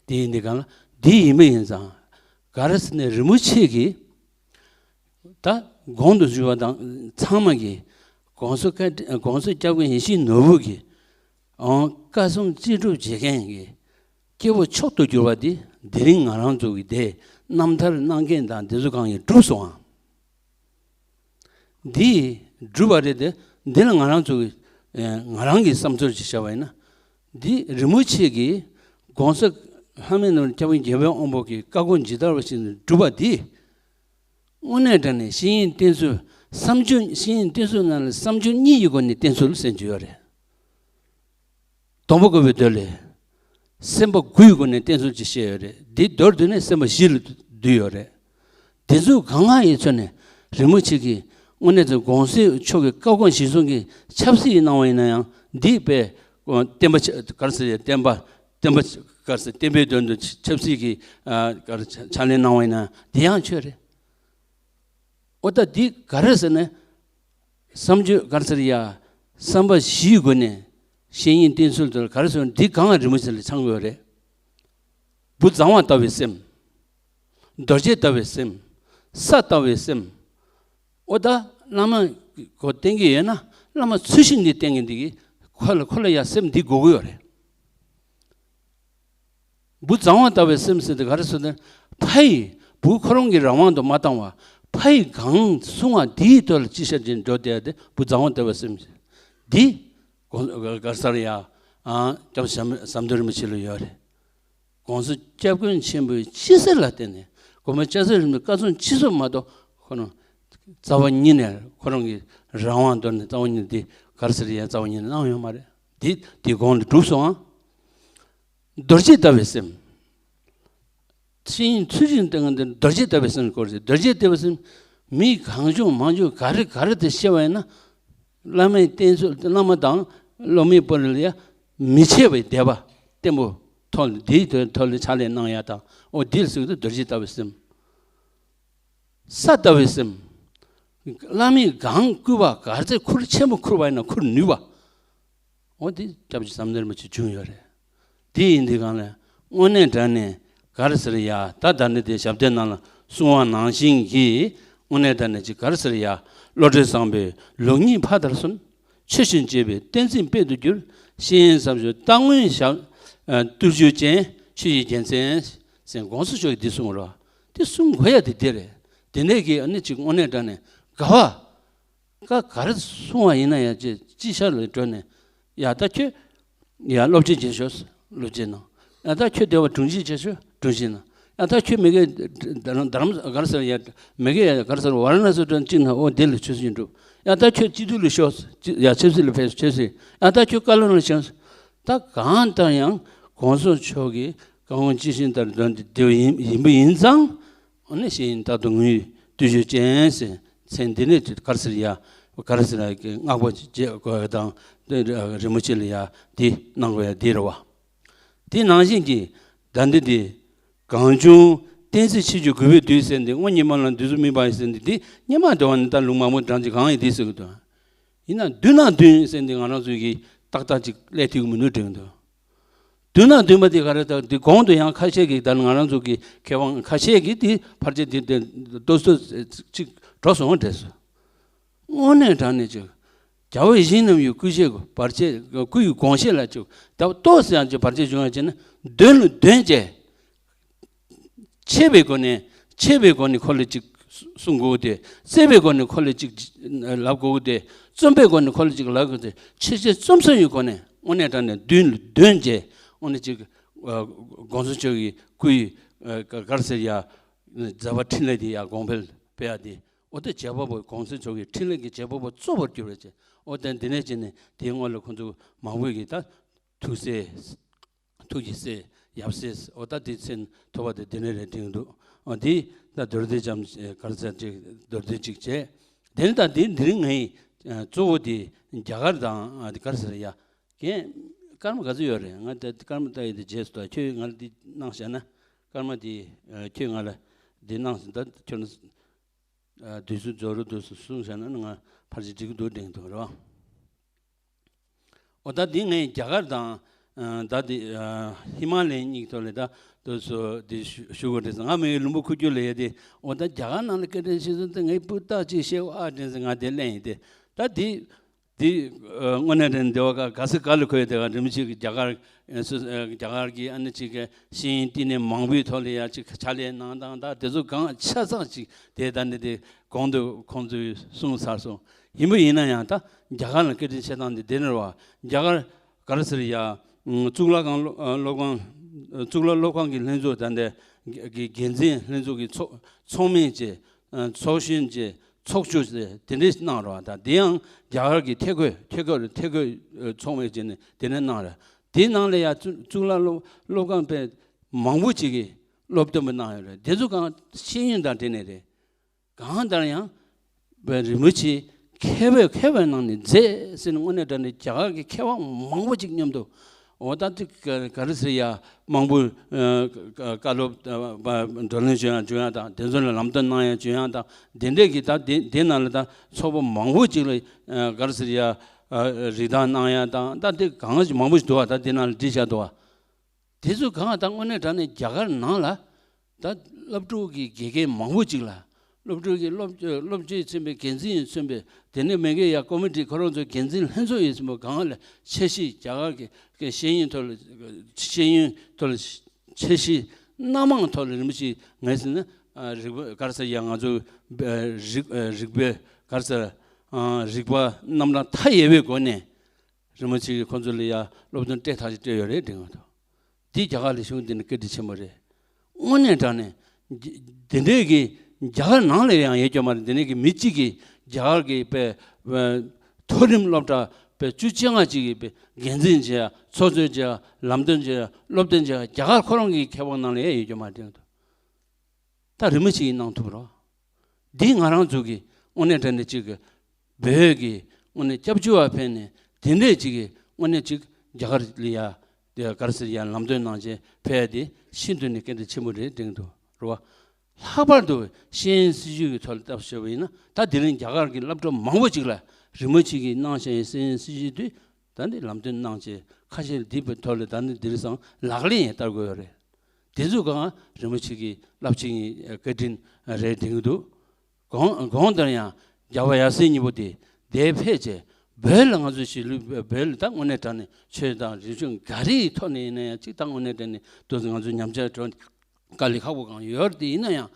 དེ་ཡིན་དུས་གང་ལ་འདི་ཡིན་མིན་ཡིན་ཙང་ག་རེ་ཟེར་ནས་རིན་པོ་ཆེ་གིས་ད་གོང་དུ་ཞུས་པ་དང་ཚང་མ་གིས་༸གོང་ས་༸གོང་ས་༸སྐྱབས་མགོན་ཡིད་བཞིན་ནོར་བུ་གིས་ཨང་བཀའ་གསུང་ཅི་སྒྲུབ་བྱེད་མཁན་གྱི་སྐྱེ་བོ་མཆོག་ཏུ་གྱུར་པ་འདི་དེ་རིང་ང་རང་ཚོ་གི་དེ་རྣམ་ཐར་གནང་མཁན་དང་འདི་ཚོ་གང་ཡིན་གྲུབ་སོང་ཨང་། འདི་གྲུབ་པ་རེད་དེ་འདི་ལ་ང་རང་ཚོ་གི་ང་རང་གི་བསམ་ཚུལ་ཅིག་བྱ་བ་ཡིན་ན་འདི་རིན་པོ་ཆེ་གིས་༸གོང་ས་ལྷ་མིའི་ནོར་བུ་སྐྱབས་མགོན་རྒྱལ་བའི་དབང་པོ་གི་བཀའ་དགོངས་ཇི་ལྟ་བ་བཞིན་དུ་གྲུབ་པ་འདི། དངོས་གནས་དྲང་གནས་ཤེས་ཡོན་བསྟེན་ཚུལ། བསམ་བརྗོད་ཤེས་ཡོན་བསྟེན་ཚུལ་ནང་ལ་བསམ་བརྗོད་གཉིས་ཀྱི་སྒོ་ནས་བསྟེན་ཚུལ་ཟེར་གྱི་ཡོད་རེད། སྡོང་པོ་བཀོད་པའི་མདོ་ལས། སེམས་པ་དགུའི་སྒོ་ནས་བསྟེན་ཚུལ་ཅིག་བཤད་ཡོད་རེད། འདི་མདོར་བསྡུས་ནས་སེམས་པ་བཞི་ལ་བསྡུས་ཡོད་རེད། འདི་ཚོ་གང་ག་ཡི་ཚོད་ནས་རིན་པོ་ཆེ་གིས་དངོས་གནས་ཚོ་གོང་ས་མཆོག་གི་བཀའ་དགོངས་གཞིར་བཟུང་གི་ཆབ་སྲིད་གནང་བ་ཡིན་ན་ཡང་འདི་དཔེ་བསྟན་པ་ག་རེ་ཟེར་བསྟན་པ་བསྟན་པ་ག་རེ་ཟེར་བསྟན་པའི་དོན་དུ་ཆབ་སྲིད་ཀྱི་ཕྱག་ལས་གནང་བ་ཡིན་ན་འདི་ཡང་ཆོས་རེད། ཨོ་ད་འདི་ག་རེ་ཟེར་ན། བསམ་བརྗོད་ག་རེ་ཟེར་ཡ། བསམ་པ་བཞིའི་སྒོ་ནས་ཤེས་ཡོན་བསྟེན་ཚུལ་དུ་ག་རེ་ཟེར་འདི་གང་རིན་པོ་ཆེ་ལ་ཚང་ཡོད་རེད། བུ་གཙང་བ་ལྟ་བུའི་སེམས། རྡོ་རྗེ་ལྟ་བུའི་སེམས། ས་ལྟ་བུའི་སེམས། ཨོ་ད་བླ་མ་གོ་བསྟེན་གྱི་ཡོད་ན་བླ་མ་ཚུལ་བཞིན་འདི་བསྟེན་གྱི་འདི་གི་ ཁོ་ལ་ཁོ་ལ་ཡ་སེམས་འདི་དགོས་ཀྱི་ཡོད་རེད། བུ་བཟང་བ་ལྟ་བུའི་སེམས་ཟེར་དེ་ག་རེ་ཟེར་ན། ཕ་ཡིས་བུ་ཁོ་རང་གི་རང་དབང་དུ་མ་བཏང་བར། ཕ་ཡིས་གང་གསུང་བ་དེའི་ཐོག་ལ་ཅི་བྱ་ཅི་འགྲོ་བསྡད་དེ་བུ་བཟང་བ་ལྟ་བུའི་སེམས་ཟེར། འདི་གོང་ག་རེ་ཟེར་ཡ། ཨ་སྐྱབས་ཟམ་ཟམ་གདོང་རིན་པོ་ཆེ་ལ་ཡོད་རེད། གོང་ས་སྐྱབས་མགོན་ཆེན་པོའི་སྤྱི་སེར་ལ་བརྟེན་ནས་གོང་མ་སྐྱབས་མགོན་རིན་པོ་ཆེའི་བཀའ་གསུང་སྤྱི་སྲོལ་མ་གཏོགས། ཁོ་རང་རྩ་བ་ཉིད་ནས་ཁོ་རང་གི་རང་དབང་དོར་ནས་རྩ་བ་ཉིད་ནས་འདི་ག་རེ་ཟེར་ཡ། རྩ་བ་ཉིད་ནས་གནང་ཡོད་མ་རེད། འདི་འདི་གོང་ལ་གྲུབ་སོང་ཨ། རྡོ་རྗེ་ལྟ་བུའི་སེམས། ཤེས་ཡོན་ཚུལ་བཞིན་བསྟེན་མཁན་དེ་རྡོ་རྗེ་ལྟ་བུའི་སེམས་སྐོར་ཞིག་རྡོ་རྗེ་ལྟ་བུའི་སེམས། མི་གང་བྱུང་མང་བྱུང་ག་རེ་ག་རེ་དེ་བཤད་པ་ཡིན་ན། བླ་མའི་བསྟེན་ཚུལ། བླ་མ་དང་སློབ་མའི་བར་ལ་ཡ་མི་ཕྱེད་པའི་དད་པ་བརྟན་པོ་ཐོག་ནས་འདིའི་ཐོག་ལ་ཕྱག་ལས་གནང་ཡ་དང་། འོ་འདི་ལ་ཟེར་གྱི་འདུག་རྡོ་རྗེ་ལྟ་བུའི་སེམས། ས་ལྟ་བུའི་སེམས། བླ་མས་གང་བསྐུལ་བ་ག་ཚད་ཁུར་ཆེན་པོ་ཁུར་བ་ཡིན་ན་ཁུར་ནུས་པ། འོ་དེ་སྐྱབས་རྗེ་ཟམ་གདོང་རིན་པོ་ཆེ་བྱུང་ཡོད་རེད། དེ་ཡིན་དུས་གང་ལ་དངོས་གནས་དྲང་གནས་ག་རེ་ཟེར་ཡ། ད་ད་ནི་དེ་ཞབས་བརྟན་ནང་ལ་གསུང་བ་ནང་བཞིན་གྱི་དངོས་གནས་དྲང་གནས་ཅིག་ག་རེ་ཟེར་ཡ། བློ་གྲོས་བཟང་པོས་ལུགས་གཉིས་ཕ་མཐར་སོན། ཆོས་བཞིན་སྤྱོད་པས་བསྟན་སྲིད་དཔལ་དུ་འགྱུར། ཤེས་ཡོན་བཟང་པོས་རྟག་ངུའི་ཞབས་ཨ་བརྟུལ་ཞུགས་ཅན། ཆོས་ཀྱི་རྒྱལ་མཚན་ཟེར་གོང་ས་མཆོག་གིས་འདི་གསུངས་རོགས། དེ་གསུང་དགོས་ཡ་དེ་དེ་རེད། དེ་ནས་ཀྱི་ཨ་ནི་ཅིག་དངོས་གནས་དྲང་གནས་དགའ་བ། ཀ་ག་རེ་གསུང་བ་ཡིན་ན་ཡང་ཅི་ཅི་ཤར་ལ་འགྲོ་ནས། ཡ་ད་ཁྱོད་ཡ་སློབ་སྦྱོང་བྱེད་ཤོག་སློབ་སྦྱོང་གནང་། ཡ་ད་ཁྱོད་དེ་བ་དྲུང་ཆེ་བྱེད་ཤོག་དྲུང་ཆེ་གནང་། ཡ་ད་ཁྱོད་མི་གེ་རྡ་རམ་ག་རེ་ཟེར་ཡ། མི་གེ་ཡ་ག་རེ་ཟེར་ཝཱ་ར་ཎ་སི་འགྲོ་གཅིག་ན། འོ་དེ་ལ་ཆོས་སྲིད་འགྲུབ། ཡ་ད་ཁྱོད་སྤྱི་འཐུས་ལ་ཤོག་ཡ་ཆབ་སྲིད་ལ་ཕེབས་ཆོས་སྲིད། ཡ་ད་ཁྱོད་བཀའ་བློན་ལ་ཤོག་ད་གང་ལྟར་ཡང་གོང་ས་མཆོག་གིས་བཀའ་དགོངས་ཇི་བཞིན་ལྟར་འདོན་ཏེ་བསྡད་པ་ཡིན་ཡིན་པ་ཡིན་ཙང་། ཨ་ནི་ཤེས་ཡོན་རྟག་ཏུ་ངུའི་བརྟུལ་ཞུགས་ཅན་ཟེར། མཚན་འདི་ནས་ག་རེ་ཟེར་ཡ། ག་རེ་ཟེར་ཡ་གི་བསྔགས་པ་བརྗོད་དགོས་ཡ་དང་། དེ་རིན་པོ་ཆེ་ལ་ཡ་འདི་གནང་དགོས་ཡ་འདི་རེད་བ། དེ་ནང་བཞིན་གྱི་ད་འདི་འདི་གང་བྱུང་བསྟན་སྲིད་ཕྱི་རྒྱུ་རྒུད་པའི་དུས་ཟེར་འདི། དངོས་ཉི་མ་ལ་འདི་ཚོ་མི་འབའ་ཟེར་འདི། འདི་སྔོན་མ་འདི་བ་ནི་ད་ལུང་མང་པོ་འགྲངས་ཀྱི་གང་ཡིན་འདི་ཟེར་གི་འདུག་ཡིན་ན་མདུན་ན་མདུན་ཟེར་འདི་ང་རང་ཚོ་གི་ཏག་ཏག་ཅིག་སླེབས་ཐུབ་ཀྱི་མི་འདུག་དྲན་གི་འདུག་མདུན་ན་མདུན་པ་དེ་ག་རེ་ད་དེ་གོང་དུ་ཡང་ཁ་ཤས་ཀྱིས་ད་ང་རང་ཚོ་གི་མཁས་དབང་ཁ་ཤས་ཀྱིས་དེ་ཕལ་ཆེར་དེ་དེ་ཏོག་ཙམ་ཅིག་འགྲོ་སོང་བ་འདྲ་སོང་། དངོས་གནས་དྲང་གནས་ཅིག་རྒྱལ་བ་ཡིད་བཞིན་ནམ་མཁའི་སྐུ་ཕྱྭ་གི་བར་ཆད་སྐུ་ཡི་དགོངས་བཞེད་ལ་ཅིག་ད་ཏོག་ཙམ་ཡང་ཅིག་བར་ཆད་བྱུང་བ་བྱས་ན་འདོན་ལ་འདོན་བྱས། ཆེ་བའི་སྒོ་ནས་ཆེ་བའི་སྒོ་ནས་ཁོ་ལ་ཅིག་གསུང་དགོས་ཏེ། བརྩེ་བའི་སྒོ་ནས་ཁོ་ལ་ཅིག་ལབ་དགོས་ཏེ། བརྩོན་པའི་སྒོ་ནས་ཁོ་ལ་ཅིག་ལབ་དགོས་ཏེ། ཆེ་ཆེ་བརྩོན་བརྩོན་ཡི་སྒོ་ནས་དངོས་གནས་དྲང་གནས་མདུན་ལ་འདོན་བྱས། དངོས་གནས་ཅིག་གོང་ས་མཆོག་གི་སྐུའི་ག་རེ་ཟེར་ཡ། མཛད་པ་འཕྲིན་ལས་དེ་ཡ་གོང་འཕེལ་སྤེལ་ཡ་དེ། འོ་དེ་བྱེད་པ་པོ་གོང་ས་མཆོག་གི་འཕྲིན་ལས་ཀྱི་བྱེད་པ་པོ་གཙོ་བོར་གྱུར་བ་བྱས། འོ་དེ་འདི་ནས་བྱས་ནས་དེའི་སྔོན་ལ་ཁོང་ཚོ་མང་པོས་ཀྱི་ད་ཐུགས་སྲས། ཐུགས་ཀྱི་སྲས། ཡབ་སྲས། འོ་ད་དེ་མཚན་ཐོབ་པ་དེ་དེ་ནས་རེད་དྲན་གྱི་འདུག་འོ་དེ་ད་མདོར་བསྡུས་ཙམ་ག་རེ་ཟེར་ཅིག་མདོར་བསྡུས་ཅིག་བྱས། དེ་ནས་ད་དེ་འདི་རིང་ངའི་གཙོ་བོ་དེ་རྒྱ་གར་དང་དེ་ག་རེ་ཟེར་ཡ། རྒན་སྐར་མ་ག་ཚོད་ཡོད་རེད། ང་ད་སྐར་མ་ལྟ་ཡི་དེ་རྗེས་སུ་ད་ཁྱོད་ང་ལ་འདི་གནང་བཞག་ན། སྐར་མ་དེ་ཁྱོད་ང་ལ་འདི་གནང་ཟིན། ད་ཁྱོད་ན་དུས་ཚོད་རྫོགས་རུ་འདུག་གསུངས་བཞག་ན་ང་ཕལ་ཆེར་འགྲིག་གི་འདུག་དྲན་གྱི་འདུག་རེད་བ། འོ་ད་འདི་ངས་རྒྱ་གར་དང་། ཨ་ད་འདི་ཨ་ཧི་མ་ལ་ཡའི་གཉིས་ཐོག་ལ་ད་དུ་སུ་འདི་ཞུ་ཞུ་དགོས་རེད་ཟེར། ང་མི་ཡི་ལུང་པ་ཁུག་ཀྱོག་ལ་ཡ་དེ། འོ་ད་རྒྱ་གར་ནང་ལ་སྐད་འཕྲིན་ཤེས་སོང་དེ་ངའི་སྤུ་རྟགས་ཅིག་ཤེས་ཨ་དྲན་ཟེར་ང་དེ་ལེན་ཡིན་དེ། ད་འདི་འདི་ཨ་དངོས་གནས་དྲན་འདི་བ་ག་ག་ས་ག་ལ་ཁོས་དེ་ག་རིན་པོ་ཆེ་གི་རྒྱ་གར་ཨ་སུ་ཨ་རྒྱ་གར་གྱི་ཨ་ནི་ཅིག་གི་ཤེས་ཡོན་བསྟི་གནས་མང་པོའི་ཐོག་ལ་ཡ་ཅིག་ཕྱག་ལས་གནང་སྟངས་ད་དེ་ཚོ་གང་ཆ་ཚང་ཅིག་དེ་ད་འདི་དེ་གོང་དུ་ཁོང་ཚོས་གསུངས་ཚར་སོང་། ཡིན་པ་ཡིན་ན་ཡང་ད་རྒྱ་གར་ལ་སྐད་འཕྲིན་བྱེད་སྟངས་འདི་དེ་ནས་རེད་བ། རྒྱ་གར་ག་རེ་ཟེར་ཡ། ཨ་གཙུག་ལག་ཁང་སློབ་ཨ་སློབ་ཁང་། ཨ་གཙུག་ལག་སློབ་ཁང་གི་ལྷན་ཚོགས་ད་འདི་གི་འགན་འཛིན་ལྷན་ཚོགས་ཀྱི་ཚོགས་ཚོགས་མི་བཅས། ཨ་ཚོགས་གཞོན་བཅས་ཚོགས་གཙོ་བཅས་དེ་འདྲས་གནང་རོགས། ད་དེ་ཡང་རྒྱ་གར་གྱི་ཐད་བསྐོས་ཐད་བསྐོས་ཐད་བསྐོས་ཨ་ཚོགས་མི་བཅས་ནས་དེ་འདྲས་གནང་རེད། དེའི་ནང་ལ་ཡ་གཙུག་གཙུག་ལག་སློབ་སློབ་ཁང་དཔེ་མང་པོ་ཅིག་གིས་སློབ་སྟོན་པ་གནང་ཡོད་རེད། དེ་ཚོ་གང་ཤེས་ཡོན་དང་འབྲེལ་ནས་རེད། གང་ལྟར་ཡང་རིན་པོ་ཆེ་མཁས་པའི་མཁས་པའི་ནང་ནས་མཛེས་ཟེར་ནས་དངོས་གནས་དྲང་གནས་རྒྱ་གར་གྱི་མཁས་དབང་མང་པོ་ཅིག་མཉམ་དུ། འོ་ད་དེ་ག་ག་རེ་ཟེར་ཡ། མང་པོ་ཨ་བཀའ་སློབ་ཨ་བགྲོ་གླེང་བྱུང་ཡ་བྱུང་ཡ་དང་དེ་ཚོ་ལ་ལམ་སྟོན་གནང་ཡ་བྱུང་ཡ་དང་དེ་འདྲས་ཀྱི་ད་དེ་དེ་ནང་ལ་ད་ཚོགས་པ་མང་པོ་ཅིག་ལ་ཨ་ག་རེ་ཟེར་ཡ། ཨ་རིགས་བདག་གནང་ཡ་དང་ད་དེ་གང་ཞིག་མང་པོ་ཞིག་འདུག་བ། ད་དེ་ནང་ལ་བྲིས་བཞག་འདུག་བ། དེ་ཚོ་གང་ད་དངོས་གནས་དྲང་གནས་རྒྱ་གར་ནང་ལ་ད་སློབ་ཕྲུག་གི་དགེ་རྒན་མང་པོ་ཅིག་ལ་ སློབ་ཕྲུག་གི་སློབ་སློབ་སྤྱི་མཚོན་པའི་འགན་འཛིན་ཡིན་མཚོན་པའི་དེ་ནས་མི་སྒེར་ཡ་ཀོ་མི་ཊི་ཁོ་རང་ཚོའི་འགན་འཛིན་ལྷན་ཚོགས་ཡིན་མཚོན་པའི་སྒང་ལ་འཆར་གཞི་རྒྱ་གར་གྱི་ཤེས་ཡོན་ཐོག་ལ་ཤེས་ཡོན་ཐོག་ལ་འཆར་གཞི་སྣ་མང་ཐོག་ལ་རིན་པོ་ཆེ་ངས་ཟེར་ན་རིག་པ་ག་རེ་ཟེར་ཡ་ང་ཚོ་རིག་རིག་པའི་ག་རེ་ཟེར་རིག་པ་རྣམ་གྲངས་མཐའ་ཡས་པའི་སྒོ་ནས། རིན་པོ་ཆེ་གིས་ཁོང་ཚོ་ལ་ཡ་སློབ་སྟོན་སྤྲད་ཐག་ཆོད་སྤྲད་ཡོད་རེད་དྲན་གྱི་འདུག་འདི་རྒྱ་གར་ལ་གཞུང་འདི་ནི་བཀའ་དྲིན་ཆེན་པོ་རེད། དངོས་གནས་དྲང་གནས་འདི་འདྲས་ཀྱི་རྒྱ་གར་ནང་ལ་ཡང་ཡོད་ཀྱི་མ་རེད། འདི་ནས་ཀྱི་མི་གཅིག་གིས་རྒྱ་གར་གྱི་པའི་མཐོ་རིམ་སློབ་གྲྭ་པའི་བཅུ་བཅོ་ལྔ་གཅིག་གི་པའི་འགན་འཛིན་བྱས་ཚོགས་གཙོ་བྱས་ལམ་སྟོན་བྱས་སློབ་སྟོན་བྱས་རྒྱ་གར་ཁོ་རང་གི་ཁེ་དབང་ནང་ལ་ཡང་ཡོད་ཀྱི་མ་རེད་དྲན་གྱི་འདུག་ད་རིན་པོ་ཆེ་གིས་གནང་ཐུབ་རོགས། འདི་ང་རང་ཚོ་གི་དངོས་གནས་དྲང་གནས་གཅིག་གི་བོད་ཀྱི་དངོས་གནས་སྐྱབས་བཅོལ་བ་ཕེབས་ནས་དེ་འདྲས་གཅིག་གི་དངོས་གནས་གཅིག་རྒྱ་གར་ལ་ཡ་དེ་ག་རེ་ཟེར་ཡ་ལམ་སྟོན་གནང་བྱས་ཕེབས་ཡ་དེ་ཤིན་ཏུ་ནས་སྐད་གྲགས་ཆེན་པོ་རེད་དྲན་གྱི་འདུག་རེད་བ། ལྷག་པར་དུ་ཤེས་ཡོན་སྲིད་བྱུས་ཀྱི་ཐོག་ལ་བལྟས་པ་ཞུས་པ་ཡིན་ན་ད་དེ་རིང་རྒྱ་གར་གྱི་སློབ་གྲྭ་མང་པོ་ཅིག་ལ་རིན་པོ་ཆེ་གིས་གནང་བཞག་ཡའི་ཤེས་ཡོན་སྲིད་བྱུས་དེ། ད་ནི་ལམ་སྟོན་གནང་བྱས་ཁ་ཤས་འདི་བའི་ཐོག་ལ་ད་ནི་འདིར་སང་ལག་ལེན་ཡང་བསྟར་དགོས་ཡོད་རེད། དེ་ཚོ་གང་རིན་པོ་ཆེ་གི་རླབས་ཆེན་གྱི་བཀའ་དྲིན་རེད་དྲན་གྱི་འདུག་གོང་གོང་ལྟར་ཡང་རྒྱལ་བ་ཡབ་སྲས་གཉིས་པོ་དེ་འདིར་ཕེབས་བྱས་བོད་ལ་ང་ཚོ་གཞིས་ལུས་བོད་ལ་ད་དངོས་གནས་དྲང་གནས་ཆོས་དང་རིག་གཞུང་ག་རེའི་ཐོག་ནས་ཡིན་ན་ཡང་གཅིག་ད་དངོས་གནས་དྲང་གནས་དུ་ང་ཚོ་ཉམས་ཆག་འགྲོ་དཀའ་ལས་ཁག་པོ་གང་ཡོད་རེད། དེ་ཡིན་ན་ཡང་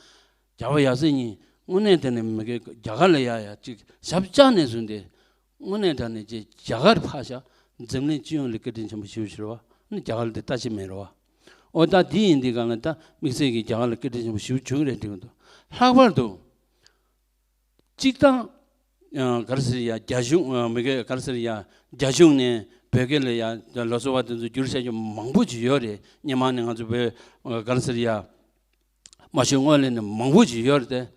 རྒྱལ་བ་ཡབ་སྲས་གཉིས་དངོས་གནས་དྲང་གནས་མི་དགེ་རྒྱ་གར་ལ་ཡ་ཡ་གཅིག་ཞབས་བཅགས་ནས་བཟུང་སྟེ། དངོས་གནས་དྲང་གནས་ཀྱི་རྒྱ་གར་ཕར་བཞག་འཛམ་གླིང་སྤྱི་ཡོངས་ལ་བཀའ་དྲིན་ཆེན་པོ་ཞེ་པོ་ཞིག་རེད་བ། ནི་རྒྱ་གར་འདི་ལྟ་ཅི་མེད་རེད་བ། ཨོ་ད་འདི་ཡིན་འདི་གང་ལ་ད་དམིགས་བསལ་གྱི་རྒྱ་གར་ལ་བཀའ་དྲིན་ཆེན་པོ་ཞེ་པོ་བྱུང་རེད་དྲན་གྱི་འདུག་ལྷག་པར་དུ་གཅིག་དང་། ཨ་ག་རེ་ཟེར་ཡ་རྒྱ་གཞུང་ཨ་མི་དགེ་ག་རེ་ཟེར་ཡ་རྒྱ་གཞུང་ནས་བོད་སྐད་ལ་ཡ་ལོ་ཙཱ་བ་དེ་ཚོ་བསྒྱུར་བྱ་རྒྱུ་མང་པོ་ཅིག་ཡོད་རེད། སྔོན་མ་ནས་ང་ཚོ་བོད་ཨ་ག་རེ་ཟེར་ཡ། མ་ཤོད་སྔོན་ལ་ནི་མང་པོ་ཞིག་ཡོད་རེད་དེ།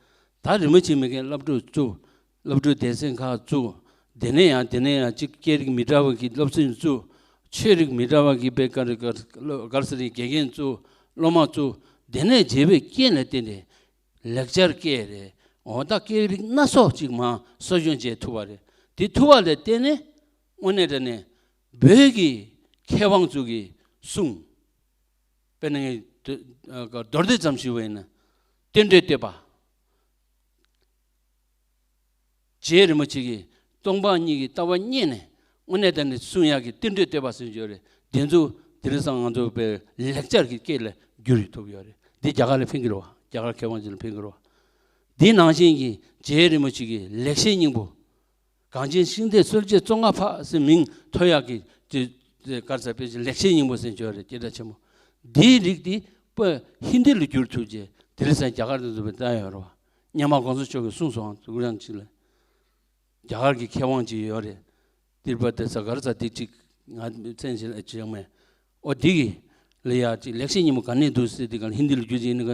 ད་རིན་པོ་ཆེ་མི་དགེ་སློབ་ཕྲུག་བཙུགས། སློབ་ཕྲུག་སྡེ་ཚན་ཁག་བཙུགས། དེ་ནས་ཡང་དེ་ནས་ཡང་གཅིག་སྐད་རིགས་མི་འདྲ་བ་གི་སློབ་ཚན་བཙུགས། ཆོས་རིགས་མི་འདྲ་བ་གི་དཔེ་ག་རེ་ག་རེ་ཟེར་རེད་དགེ་རྒན་བཙུགས། སློབ་མ་བཙུགས། དེ་ནས་བྱས་པའི་རྐྱེན་ལ་བརྟེན་ཏེ་ལེགས་སྦྱར་སྐད་རེད། འོ་ད་སྐད་རིགས་སྣ་ཚོགས་ཅིག་མར་གསོ་སྐྱོང་བྱེད་ཐུབ་པ་རེད། དེ་ཐུབ་པ་ལ་བརྟེན་ནས་དངོས་གནས་དྲང་གནས་བོད་ཀྱི་མཁས་དབང་ཚོ་གི་གསུང་། དཔེར་ན་ངས་མདོར་བསྡུས་ཙམ་ཞུས་པ་ཡིན་ན། རྟེན་འབྲེལ་བསྟོད་པ། རྗེ་རིན་པོ་ཆེ་གིས་སྟོང་པ་ཉིད་ཀྱི་ལྟ་བ་རྙེད་ནས་དངོས་གནས་དྲང་གནས་གསུང་ཡག་གི་རྟེན་འབྲེལ་བསྟོད་པ་ཟེར་གྱི་ཡོད་རེད། དེ་ཚོ་དེང་སང་ང་ཚོ་དཔེ་ལེགས་སྦྱར་གྱི་སྐད་ལ་བསྒྱུར་ཐུབ་ཡོད་རེད། འདི་རྒྱ་གར་ལ་ཕན་གྱི་རེད་བ། རྒྱ་གར་མཁས་དབང་ཅིག་ལ་ཕན་གྱི་རེད་བ། འདི་ནང་བཞིན་གྱི་རྗེ་རིན་པོ་ཆེ་གི་ལེགས་བཤད་སྙིང་པོ། གངས་ཅན་ཤིང་རྟའི་སྲོལ་འབྱེད་བཙོན་ཁང་ཕག་ཟེར་མིང་ཐོབ་ཡག་གི་དེ་དེ་ག་རེ་ཟེར་དཔེ་ཆ་ལེགས་བཤད་སྙིང་པོ་ཟེར་གྱི་ཡོད་རེད། སྐད་གྲགས་ཆེན་པོ། འདིའི་རིགས་འདི་དཔེ་ཧིན་དི་ལ་བསྒྱུར་ཐུབ་རྗེས་དེ་རིང་སང་རྒྱ་གར་དུ་འཛུགས་པའི་ལྟ་ཡོད་རེད་བ། སྔོན་མ་གོང་ས་མཆོག་གིས་གསུངས་སོང་། ཀུ་རང་ཅིག་ལ་རྒྱ་གར་གྱི་མཁས་དབང་ཅིག་ཡོད་རེད། ཏིར་པ་དེ་ས་ག་རེ་ཟེར་དེ་ཅིག་ང་མཚན་ཞིག་ལ་ཅིག་ཡོང་མེད། ཨོ་འདི་གི་ལ་ཡ་ཅིག་ལེགས་བཤད་སྙིང་པོ་ག་ནས་འདུག་ཟེར་དེ་ག་ཧིན་དི་ལ་བསྒྱུར་ཅིག་ཡིན་ན་ག་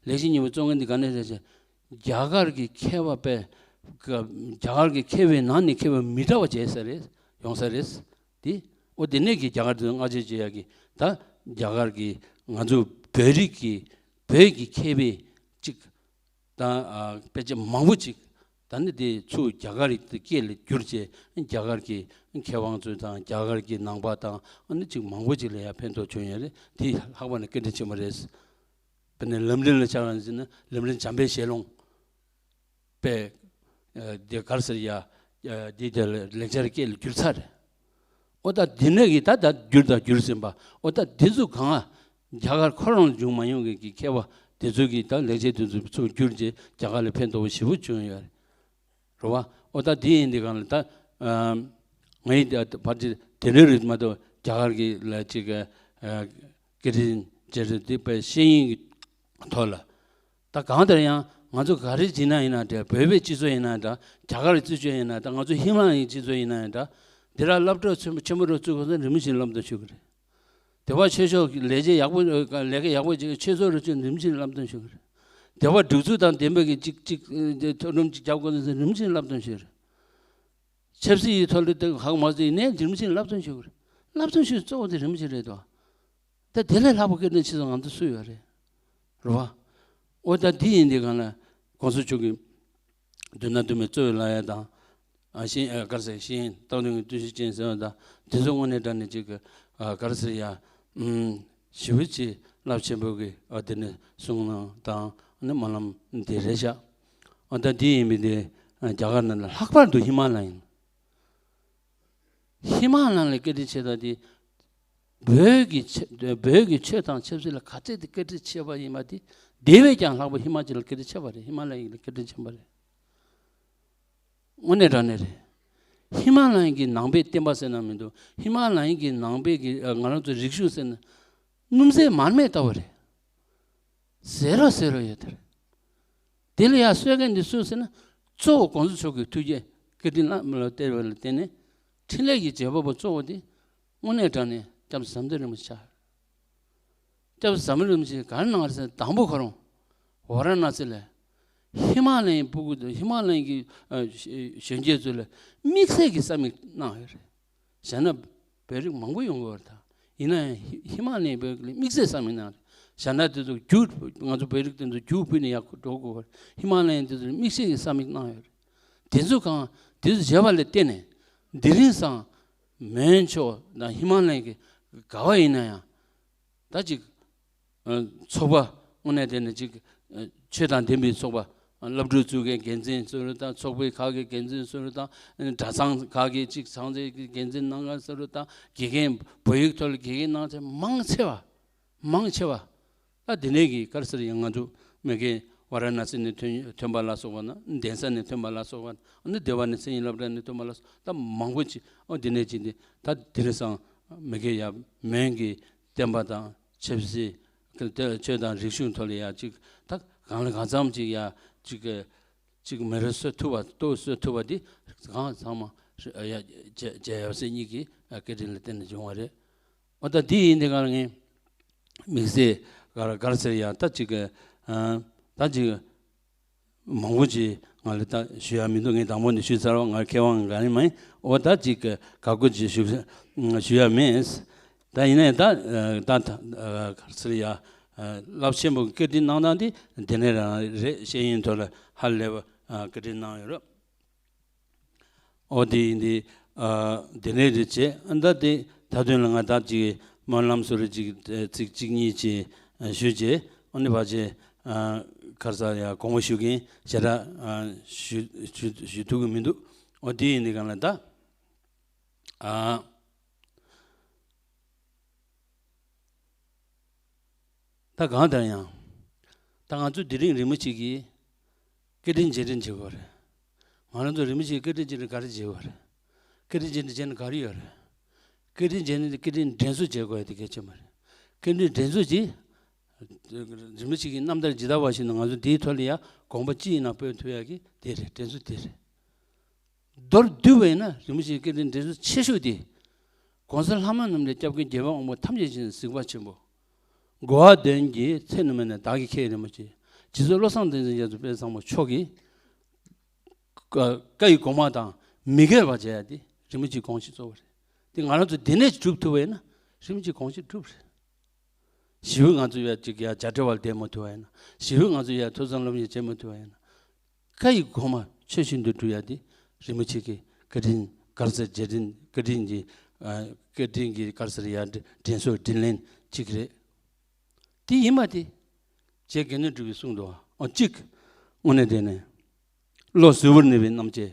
ལེགས་བཤད་སྙིང་པོ་བཙོན་ཁང་འདི་ག་ནས་རེད་ཟེར། རྒྱ་གར་གྱི་མཁས་པ་པས་རྒྱ་གར་གྱི་མཁས་པའི་ནང་ནས་མཁས་པ་མི་འདྲ་བ་བྱས་ས་རེད། ཡོང་ས་རེད། དེ་ཨོ་དེ་ནས་ཀྱི་རྒྱ་གར་དུ་བསྔགས་བརྗོད་བྱེད་ཡག་གི་ད་རྒྱ་གར་གྱི་ང་ཚོ་བོད་རིགས་ཀྱི་བོད་ཀྱི་མཁས་པའི་གཅིག་ད་ཨ་དཔེ་ཆ་མང་པོ་ཅིག་ད་ནི་དེ་ཚུར་རྒྱ་གར་གྱི་སྐད་ལ་བསྒྱུར་བྱས་རྒྱ་གར་གྱི་མཁས་དབང་ཚོ་དང་རྒྱ་གར་གྱི་ནང་པ་དང་ཨ་ནི་ཅིག་མང་པོ་ཅིག་ལ་ཡང་ཕན་ཐོགས་བྱུང་ཡོད་རེད། དེ་ལྷག་པ་ནས་སྐད་འཕྲིན་ཆེན་མོ་རེད། དཔེར་ན་ལམ་རིམ་ལ་ཆ་བཞག་ན་ལམ་རིམ་འཇམ་དཔལ་ཞལ་ལུང་། པས། ཨ་དེ་ག་རེ་ཟེར་ཡ། ཨ་དེ་དེ་ལ་ལེགས་སྦྱར་སྐད་ལ་བསྒྱུར་ཚར་རེད། ཨོ་ད་དེ་ནས་ཀྱི་ད་ད་བསྒྱུར་དང་བསྒྱུར་ཟིན་པ། ཨོ་ད་དེ་ཚོ་གང་ང་རྒྱ་གར་ཁོ་རང་ལ་བྱུང་མ་མྱོང་མཁན་གྱི་མཁས་པ་དེ་ཚོ་གིས་ད་ལེགས་བཤད་དེ་ཚོ་ཚུར་བསྒྱུར་རྗེས་རྒྱ་གར་ལ་ཕན་ཐོགས་པོ་ཞེ་པོ་བྱུང་ཡོད་རེད། རེད་བ། ཨོ་ད་དེ་ཡིན་དུས་གང་ལ་ད་ཨ་ངའི་ད་ཕལ་ཆེར་དེ་འདྲའི་རིགས་མ་གཏོགས་རྒྱ་གར་གྱི་ལ་ཅིག་ཨ་སྐད་འཕྲིན་བརྗེ་རེས་དེ་པའི་ཤེས་ཡོན་གྱི་ཐོག་ལ། ད་གང་ལྟར་ཡང་ང་ཚོ་ག་རེ་བྱེད་ན་ཡིན་ན་འདྲ། བོད་པའི་སྤྱི་ཚོགས་ཡིན་ན་འདྲ། རྒྱ་གར་སྤྱི་ཚོགས་ཡིན་ན་འདྲ། ང་ཚོ་ཧི་མ་ལ་ཡའི་སྤྱི་ཚོགས་ཡིན་ན་ཡང་འདྲ། དེ་ར་སློབ་གྲྭ་ཆེན་པོ་ཆེན་པོ་རུ་བཙུགས་གོང་ས་རིན་པོ་ཆེ་སློབ་སྟོན་ཞུ་གི་རེད། དེ་བ་ཆོས་ཕྱོགས་ཀྱི་ལས་བྱེད་ཡག་པོ་ལས་ཀ་ཡག་པོ་བྱེད་ཆོས་ཚོགས་རུ་ཆེན་རིན་པོ་ཆེ་སློབ་སྟོན་ཞུ་གི་རེད། དེ་བ་སྒྲིག་འཛུགས་དང་ལྡན་པའི་གི་གཅིག་གཅིག་མཐོ་རིམ་གཅིག་རྒྱབ་གོང་ས་རིན་པོ་ཆེ་སློབ་སྟོན་ཞུ་གི་རེད། ཆབ་སྲིད་ཀྱི་ཐོག་ལ་དེ་ཧ་གོ་མ་སོང་ཡིན་ནའི་རིན་པོ་ཆེ་སློབ་སྟོན་ཞུ་གི་རེད། སློབ་སྟོན་ཞུ་གཙོ་བོ་དེ་རིན་པོ་ཆེ་རེད་དོ། ད་དེ་ལས་ལྷག་པ་སྐད་འཕྲིན་ཆེ་ས་ང་ཚོ་སུ་ཡོད་རེད། རེད་བ། ཨོ་ད་འདི་ཡིན་དུས་གང་ལ་གོང་ས་མཆོག་གི་མདུན་ན་འདུས་མའི་གཙོ་བོའི་ལག་ཡ་དང་། ཨ་ཤེས་ཨ་ག་རེ་ཟེར་ཤེས་ཡོན་སྟག་ལུང་གི་བརྟུལ་ཞུགས་ཅན་ཟེར་བ་དང་དེ་ཚོ་དངོས་གནས་དྲང་གནས་ཅིག་གི་ཨ་ག་རེ་ཟེར་ཡ། ཨུམ་ཞེ་པོ་ཅིག་རླབས་ཆེན་པོ་གི་ཨ་དེ་ནས་གསུང་གནང་དང་ཨ་ནི་སྨོན་ལམ་འདི་རེད་ཤག་ཨ་ད་འདི་ཡིན་པའི་དེ་རྒྱ་གར་ནང་ལ་ལྷག་པར་དུ་ཧི་མ་ལ་ཡིན། ཧི་མ་ལ་ལ་སྐད་འཕྲིན་བྱེད་སྟངས་དེ་བོད་ཀྱི་ཆ་བོད་ཀྱི་ཆོས་དང་ཆབ་སྲིད་ལ་ག་ཚད་དེ་སྐད་འཕྲིན་བྱེད་པ་ཡིན་པ་དེ་དེ་བས་ཀྱང་ལྷག་པ་ཧི་མ་ཅལ་ལ་སྐད་འཕྲིན་བྱེད་པ་རེད། ཧི་མ་ལ་ཡིན་ལ་སྐད་འཕྲིན་བྱེད་པ་རེད། དངོས་གནས་དྲང་གནས་རེད། ཧི་མ་ལ་ཡིན་གྱི་ནང་པའི་བསྟན་པ་ཟེར་ན་མི་འདུག་ཧི་མ་ལ་ཡིན་གྱི་ནང་པའི་གི་ང་རང་ཚོ་རིག་གཞུང་ཟེར་ན་སྣུམ་ཟད་མར་མེ་ལྟ་བུ་རེད། ཟེར་རོ་ཟེར་རོ་ཡོད་དེ་རེད། དེ་ལ་ཡ་གསོལ་མཁན་འདི་སུ་ཟེར་ན། གཙོ་བོ་གོང་ས་མཆོག་གི་ཐུགས་བསྐྱེད་བཀའ་དྲིན་བླ་མ་ལ་གཏད་པ་ལ་བརྟེན་ནས་འཕྲིན་ལས་ཀྱི་བྱེད་པ་པོ་གཙོ་བོ་དེ་དངོས་གནས་དྲང་གནས་སྐྱབས་ཟམ་གདོང་རིན་པོ་ཆེ་ཆགས། སྐྱབས་ཟམ་གདོང་རིན་པོ་ཆེ་ག་རེ་གནང་བ་རེད་ཟེར་ན། དང་པོ་ཁོ་རང་ཝཱ་ར་ཎ་སི་ལ་ཧི་མ་ལ་ཡའི་སྤུ་གུ་ཧི་མ་ལ་ཡའི་གི་ཨ་གཞོན་སྐྱེས་ཚོ་ལ་དམིགས་བསལ་གྱི་ས་མིག་གནང་ཡོད་རེད། བྱས་ན་བོད་རིགས་མང་པོ་ཡོང་གི་ཡོད་རེད་ད། ཡིན་ན་ཡང་ཧི་ཧི་མ་ལ་ཡའི་བོད་རིགས་ལ་དམིགས་བསལ་ས་མིག་གནང་རེད། བྱས་ན་དེ་ཚོ་རྒྱུགས་ང་ཚོ་བོད་རིགས་དེ་ཚོ་རྒྱུགས་ཕུལ་ནས་ཡར་འགྲོ་དགོས་པ་རེད། ཧི་མ་ལ་ཡའི་དེ་ཚོ་ལ་དམིགས་བསལ་གྱི་ས་མིག་གནང་ཡོད་རེད། དེ་ཚོ་གང་དེ་ཚོ་བྱས་པ་ལ་བརྟེན་ནས་དེ་རིང་སང་མོན་ཕྱོགས་དང་ཧི་མ་ལ་ཡའི་གི་ག་བ་ཡིན་ན་ཡང་། ད་ཅིག་ཨ་ཚོགས་པ་དངོས་གནས་དེ་ནི་ཅིག་ཨ་ཆོས་དང་ལྡན་པའི་ཚོགས་པ་སློབ་ཕྲུག་ཚོ་གི་འགན་འཛིན་ཚོ་རུ་དང་། ཚོགས་པའི་ཁག་གི་འགན་འཛིན་ཚོ་རུ་དང་། གྲྭ་ཚང་ཁག་གི་ཅིག་ཚང་ཚད་ཀྱི་འགན་འཛིན་གནང་མཁན་ཚོ་རུ་དང་། དགེ་རྒན་བོད་ཡིག་ཐོག་ལ་དགེ་རྒན་གནང་མཁན་མང་ཆེ་བ། མང་ཆེ་བ། ད་དེ་ནས་ཀྱི་ག་རེ་ཟེར་ཡང་ང་ཚོ་མ་གི་ཝཱ་ར་ཎ་སི་ནས་ཐོན་ཐོན་པ་ལ་སོགས་པ་ན། གདན་ས་ནས་ཐོན་པ་ལ་སོགས་པ་ན། ཨ་ནི་སྡེ་བ་ནས་མཚན་ཉིད་སློབ་གྲྭ་ནས་ཐོན་པ་ལ་སོགས། ད་མང་པོ་ཅིག་ཨོ་དེ་ནས་ཅིག་འདི་ད་དེ་རིང་སང་མ་གི་ཡ་མོན་གྱི་བསྟན་པ་དང་ཆབ་སྲིད། ཆོས་དང་རིག་གཞུང་ཐོག་ལ་ཡ་ཅིག་ད་གང་ལ་གང་འཚམ་ཅིག་ཡ་ཅིག་ཅིག་མེ་རོ་གསོད་ཐུབ་པ། གཏོར་གསོད་ཐུབ་པ་འདི་གང་ཚང་མ་ཡ་བྱས་བྱས་ཡོད་ཟེར་གཉིས་ཀྱི་བཀའ་དྲིན་ལ་བརྟེན་ནས་བྱུང་བ་རེད། འོ་ད་འདི་ཡིན་དེ་ག་ལ་ངས་དམིགས་བསལ་ག་རེ་ག་རེ་ཟེར་ཡ། ད་ཅིག་ཨ་ད་ཅིག་མང་པོ་ཅིག་ང་ལ་ད་ཞུ་ཡ་མི་འདུག་ངས་དང་པོ་ནས་ཞུས་ཚར་བ། ང་མཁས་དབང་ག་ནི་མ་ཡིན། འོ་ད་ཅིག་ག་རེ་ཅིག་ཞུ་ཞུ་ཡ་མེད། ད་ཡིན་ནའི་ད་ད་ག་རེ་ཟེར་ཡ། རླབས་ཆེན་པོ་བཀའ་དྲིན་གནང་སྟངས་འདི་དེ་ནས་རང་རེད། ཤེས་ཡོན་ཐོག་ལ་ཧ་ལས་པ་བཀའ་དྲིན་གནང་ཡོད་རེད། ཨོ་དེ་ཡིན་དེ། ཨ་དེ་ནས་རེད་བྱས། ཨ་ད་དེ་ད་དོན་ལ་ང་ད་ཅིག་སྨོན་ལམ་བཟོ་རེ་ཅིག་ཚིག་གཅིག་གཉིས་ཅིག་ཞུས་བྱས། ཨ་ནི་ཕར་ཅིག་ཨ་ག་རེ་ཟེར་ཡ། དགོངས་པ་ཞུ་མཁན་ཞེ་དྲག་ཨ་ཞུ་ཞུ་ཞུ་ཐུབ་ཀྱི་མི་འདུག་ཨོ་དེ་ཡིན་དེ་གང་ལ་ད། ཨ། ད་གང་ལྟར་ཡང་། ད་ང་ཚོ་དེ་རིང་རིན་པོ་ཆེ་གི་བཀའ་དྲིན་རྗེས་དྲན་བྱེད་དགོས་རེད། ང་རང་ཚོ་རིན་པོ་ཆེའི་བཀའ་དྲིན་རྗེས་དྲན་ག་རེ་བྱེད་དགོས་རེད། བཀའ་དྲིན་རྗེས་དྲན་བྱས་ན་ག་རེ་ཡོད་རེད། བཀའ་དྲིན་རྗེས་དྲན་དེ་བཀའ་དྲིན་དྲན་གསོ་བྱེད་དགོས་ཡ་དེ་གལ་ཆེན་པོ་རེད། བཀའ་དྲིན་དྲན་གསོ་གྱིས། རིན་པོ་ཆེ་གི་རྣམ་ཐར་ཇི་ལྟ་བ་བཞིན་དུ་ང་ཚོ་འདིའི་ཐོག་ལ་ཡ་དགོངས་པ་ཅི་ཡིན་ན་སྤོས་ཐུབ་ཡ་གི་དེ་རེད། དྲན་གསོ་དེ་རེད། མདོར་བསྡུས་པ་ཡིན་ན་རིན་པོ་ཆེའི་བཀའ་དྲིན་དྲན་གསོ་ཆེ་ཤོས་དེ། ༸གོང་ས་ལྷ་མོ་རྣམས་ལས་སྐྱབས་མཁན་རྒྱལ་བའི་དབང་པོ་ཐམས་ཅད་མཁྱེན་གཟིགས་པ་ཆེན་པོ། གོ་བ་ལྡན་གྱི་ཚེ་ནུབ་མེད་ནས་བདག་གིས་མཁྱེན་རིན་པོ་ཆེ། རྗེ་བཙུན་བློ་བཟང་བསྟན་འཛིན་རྒྱ་མཚོ་དཔལ་བཟང་པོ་མཆོག་གི་བཀའ་ཡི་དགོངས་པ་དང་མི་འགལ་བར་མཇལ་ཡ་དེ་རིན་པོ་ཆེའི་དགོངས་གཞི་གཙོ་བོ་རེད། དེ་ང་རང་ཚོ་འདི་ནས་སྒྲུབ་ཐུབ་པ་ཡིན་ན་རིན་པོ་ཆེའི་དགོངས་གཞི་འགྲུབ་རེད། ཞེ་པོ་ང་ཚོ་ཡ་ཅིག་ཡ་བྱ་བྲལ་བ་ལ་བསྡད་མ་ཐུབ་པ་ཡིན་ན། ཞེ་པོ་ང་ཚོ་ཡ་ཐོས་བསམ་སློབ་གཉེར་བྱེད་མ་ཐུབ་པ་ཡིན་ན། བཀའ་ཡི་དགོངས་པ་ཆོས་བཞིན་དུ་སྒྲུབ་ཡ་དེ་རིན་པོ་ཆེ་གི་བཀའ་དྲིན་ག་རེ་ཟེར། རྗེས་དྲན། བཀའ་དྲིན་གྱི་ཨ་བཀའ་དྲིན་གྱི་ག་རེ་ཟེར་ཡ། དྲན་གསོ་དྲིན་ལན་གཅིག་རེད། དེ་ཡིན་པ་དེ་རྗེ་དགེ་འདུན་གྲུབ་པས་གསུངས་འདུག་ཨ་གཅིག་དངོས་གནས་དེ་ནས་བློ་གཟུ་བོར་གནས་པའི་རྣམ་བཅད།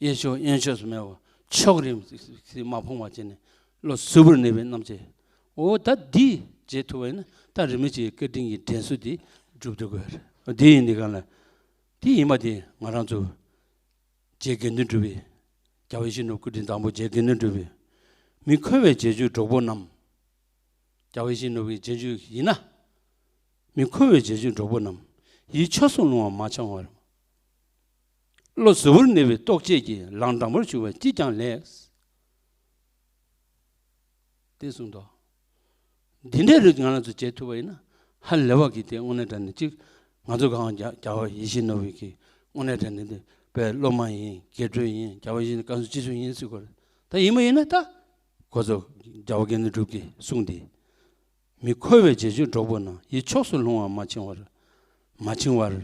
གཡས་ཕྱོགས་གཡོན་ཕྱོགས་སུ་མེད་པར་ཕྱོགས་རིས་མ་ཕུང་བ་བྱས་ནས་བློ་གཟུ་བོར་གནས་པའི་རྣམ་བཅད། འོ་ད་འདི་བྱེད་ཐུབ་པ་ཡིན་ན་ད་རིན་པོ་ཆེའི་བཀའ་དྲིན་གྱི་དྲན་གསོ་འདི་འགྲུབ་ཐུབ་ཀྱི་ཡོད་རེད། འདི་ཡིན་དུས་གང་ལ། འདི་ཡིན་པ་དེ་ང་རང་ཚོ་རྗེ་དགེ་འདུན་གྲུབ་པའི། རྒྱལ་བ་ཡིད་བཞིན་ནོར་བུའི་སྐུ་དྲིན་དང་པོ་རྗེ་དགེ་འདུན་གྲུབ་པའི། མི་ཁོ་བའི་རྗེས་འཇུག་གྲོགས་པོ་རྣམས། རྒྱལ་བ་ཡིད་བཞིན་ནོར་བུའི་རྗེས་འཇུག་ཡིན་ན། མི་ཁོ་བའི་རྗེས་འཇུག་གྲོགས་པོ་རྣམས། ཡིད་ཕྱོགས་སུ་ལྷུང་བ་མ་འཆིང་བར། བློ་གཟུ་བོར་གནས་པའི་རྟོག་བཅས་ཀྱིས། ལང་དྲང་པོར་བཞུགས་པ་ཅིས་ཀྱང་ལེགས། དེ་གསུངས་འདུག་འདི་འདྲའི་རིགས་ང་རང་ཚོ་བྱེད་ཐུབ་པ་ཡིན་ན་ཧ་ལས་པ་གི། དེ་དངོས་གནས་དྲང་གནས་གཅིག་ང་ཚོ་གང་རྒྱ་རྒྱལ་བ་ཡིད་བཞིན་ནོར་བུའི་གི་དངོས་གནས་དྲང་གནས་དེ་དཔེ་སློབ་མ་ཡིན། དགེ་ཕྲུག་ཡིན། རྒྱལ་བ་ཡིད་བཞིན་བསྐང་གསོ་སྤྱི་གཙུག་ཡིན་ཟེར་དགོས་རེད། ད་ཡིན་མ་ཡིན་ན་ད་ཁོ་ཚོ་རྒྱལ་བ་དགེ་འདུན་གྲུབ་ཀྱི་གསུང་དེ། མི་ཁོ་བའི་རྗེས་འཇུག་གྲོགས་པོ་རྣམས། ཡིད་ཕྱོགས་སུ་ལྷུང་བ་མ་འཆིང་བར། མ་འཆིང་བར།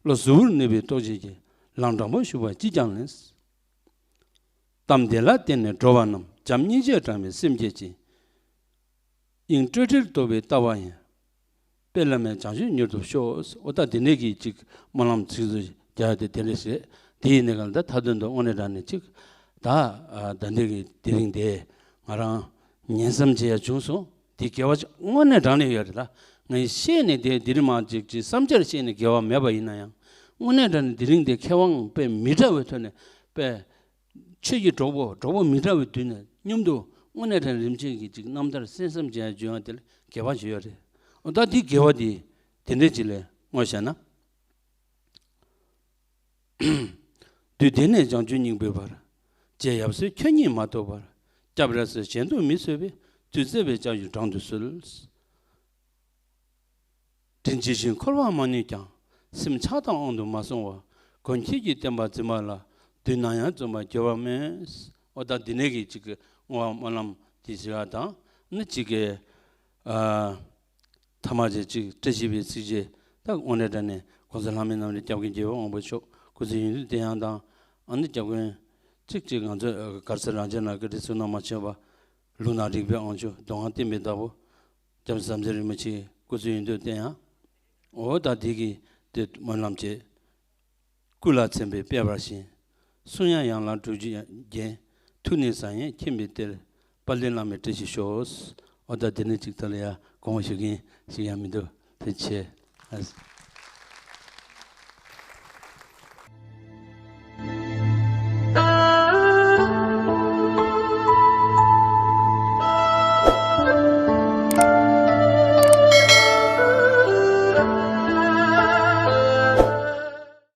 བློ་གཟུ་བོར་གནས་པའི་རྟོག་བཅས་ཀྱིས། ལང་དྲང་པོར་བཞུགས་པ་ཅིས་ཀྱང་ལེགས། གཏམ་འདི་ལ་བརྟེན་ནས་འགྲོ་བ་རྣམས། བྱམས་སྙིང་རྗེས་དྲངས་པའི་སེམས་བསྐྱེད་ཅིང་། དབྱིངས་སྤྲོས་བྲལ་རྟོགས་པའི་ལྟ་བ་ཡིས། དཔལ་བླ་མེད་བྱང་ཆུབ་མྱུར་ཐོབ་ཤོག། འོ་ད་དེ་ནས་ཀྱི་ཅིག་སྨོན་ལམ་ཚིག་ཟུར་རྒྱག་དེ་དེ་འདྲ་ཞིག་རེད། དེ་ཡིན་ནའི་གང་ལྟར་མཐའ་དོན་དུ་དངོས་གནས་དྲང་གནས་ཅིག་ད་ཨ་ད་འདི་གི་དེ་རིང་དེ་ང་རང་ཉན་བསམ་བྱེད་ཡ་བྱུང་སོང་། དེ་དགེ་བ་དངོས་གནས་དྲང་གནས་ཡོད་རེད་ལ། ངས་བཤད་ནས་དེ་དེ་རིང་མ་ཅིག་ཅིག་བསམ་འཆར་བཤད་ནས་དགེ་བ་མེད་པ་ཡིན་ན་ཡང་། དངོས་གནས་དྲང་གནས་དེ་རིང་དེ་མཁས་དབང་དཔེ་མི་འདྲ་བའི་ཐོག་ནས་དཔེ་ཆོས་ཀྱི་གྲོགས་པོ་གྲོགས་པོ་མི་འདྲ་བའི་མདུན་ནས་མཉམ་དུ་དངོས་གནས་དྲང་རིན་ཆེན་གྱི་ཅིག་རྣམ་ཐར་གསན་བསམ་བྱེད་ཡ་བྱུང་ཡ་དེ་ལ་དགེ་བ་ཞིག་ཡོད་རེད། འོ་ད་དེའི་དགེ་བ་དེ་དེ་འདྲ་ཅིག་ལས་དངོས་བཤད་ན། དུས་འདི་ནས་བྱང་ཆུབ་སྙིང་པོའི་བར། རྗེ་ཡབ་སྲས་ཁྱོད་ཉིད་མ་ཐོབ་བར། སྐྱབས་ར་སྲས་གཞན་དུ་མི་བཟོད་པས། དུས་བརྩེ་བའི་ལྕགས་ཀྱུས་དྲང་དུ་གསོལ། དྲིན་ཇི་བཞིན་འཁོར་བར་མ་ནུས་ཀྱང་། སེམས་ཆགས་སྡང་དབང་དུ་མ་སོང་བར། མགོན་ཁྱེད་ཀྱི་བསྟན་པ་འཛིན་པ་ལ། དུས་ནམ་ཡང་བརྩོན་པར་འགྱུར་བར་སྨོན། འོ་ད་འདི་ནས་ཀྱི་ཅིག་གི་བསྔོ་བ་སྨོན་ལམ་དེ་ཞུ་བ་དང་། ནི་ཅིག་གི་ཨ་ཐ་མ་ཅིག་ཅིག་བཀྲ་ཤིས་པའི་ཚིག་བཅད་ད་དངོས་གནས་དྲང་གནས་གོང་ས་ལྷ་མི་རྣམས་ལས་སྐྱབས་མགོན་རྒྱལ་བའི་དབང་པོ་མཆོག་སྐུ་ཚེ་ཡུན་དུ་བརྟན་ཡང་དང་། ཨ་ནི་སྐྱབས་མགོན་ཅིག་ཅིག་ང་ཚོ་ག་རེ་ཟེར་རང་ཅག་ནང་གི་རིགས་སུ་ནང་མ་ཆེན་པ་ལུང་དང་རིགས་པའི་དབང་ཕྱུག་མདོ་སྔགས་བསྟན་པའི་བདག་པོ་སྐྱབས་ཟམ་གདན་རིན་པོ་ཆེ་སྐུ་ཚེ་ཡུན་དུ་བརྟན་ཡང་། འོ་ད་དེ་གི་དེ་སྨོན་ལམ་བཅས། སྐུ་ལ་མཚན་དཔེ་དཔལ་འབར་ཞིང་། གསུང་ཡང་ཡན་ལག་དྲུག་ཅུ་རྒྱན། ཐུགས་ནི་ཟང་ངེ་མཁྱེན་པའི་གཏེར། དཔལ་ལྡན་བླ་མའི་བཀྲ་ཤིས་ཤོག། འོ་ད་དེ་ནས་ཅིག་ད་ལ་ཡ་གོང་ཞུ་གིན་ཞིག་ཡང་མི་འདུག་དེ་ཆེ།